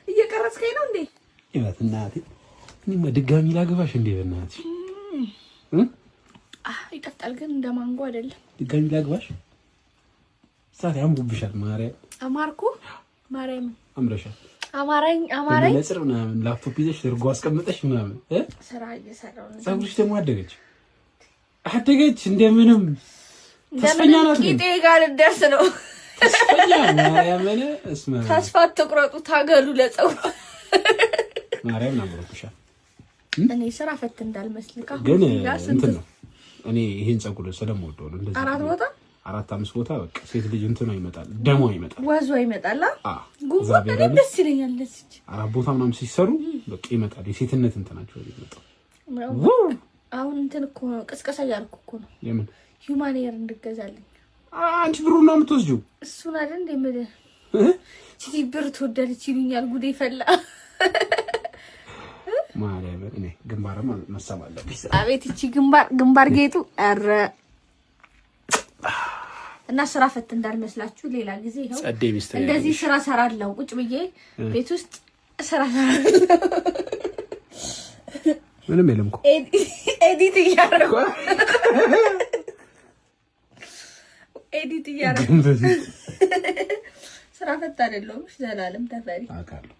እየቀረጽከኝ ነው እንዴ? ይባት እናቴ፣ እኔማ ድጋሚ ላግባሽ እንዴ? በእናትሽ። ይጠፍጣል ግን እንደ ማንጎ አይደለም። ድጋሚ ላግባሽ? ሳት ያምሩብሻል። ማርያም። አማርኩ ማርያም። አምረሻል። አማራኝ አማራኝ። መነጽር ምናምን ላፕቶፕ ይዘሽ እርጎ አስቀምጠሽ ምናምን። ስራ እየሰራሁ ነው። ፀጉርሽ ደግሞ አደገች አደገች እንደምንም ተስፈኛ ናት። ቂጤ ጋር ልደርስ ነው። ተስፈኛ ማርያምን እስመ ተስፋ አትቁረጡ፣ ታገሉ ለፀጉር። ማርያምን አምሮብሻል። እኔ ስራ ፈት እንዳልመስል ግን እንትን ነው፣ እኔ ይሄን ፀጉር ስለምወደው ነው እንደዚህ። አራት ቦታ። አራት አምስት ቦታ በቃ ሴት ልጅ እንትኗ ይመጣል፣ ደሟ ይመጣል፣ ወዟ ይመጣል። ጉንጉን እኔም ደስ ይለኛል። እንደዚህ አራት ቦታ ምናምን ሲሰሩ በቃ ይመጣል፣ የሴትነት እንትናቸው ይመጣል። አሁን እንትን እኮ ነው፣ ቅስቀሳ እያደረኩ እኮ ነው። የምን? Human hair እንድገዛልኝ። አንቺ ብሩን ነው የምትወስጂው። እሱን አይደል እንደ የምልህ፣ ቺቲ ብር ትወዳለች ይሉኛል። ጉዴ ፈላ። ማርያምን እኔ ግንባርም መሳም አለብኝ። አቤት እቺ ግንባር ግንባር ጌጡ ኧረ። እና ስራ ፈት እንዳልመስላችሁ ሌላ ጊዜ ይኸው እንደዚህ ስራ ሰራለሁ። ቁጭ ብዬ ቤት ውስጥ ስራ ሰራለሁ። ምንም የለም እኮ። Edit እያደረኩ edit እያደረኩ ስራ ፈት አይደለሁም። ዘላለም ተፈሪ። አውቃለሁ።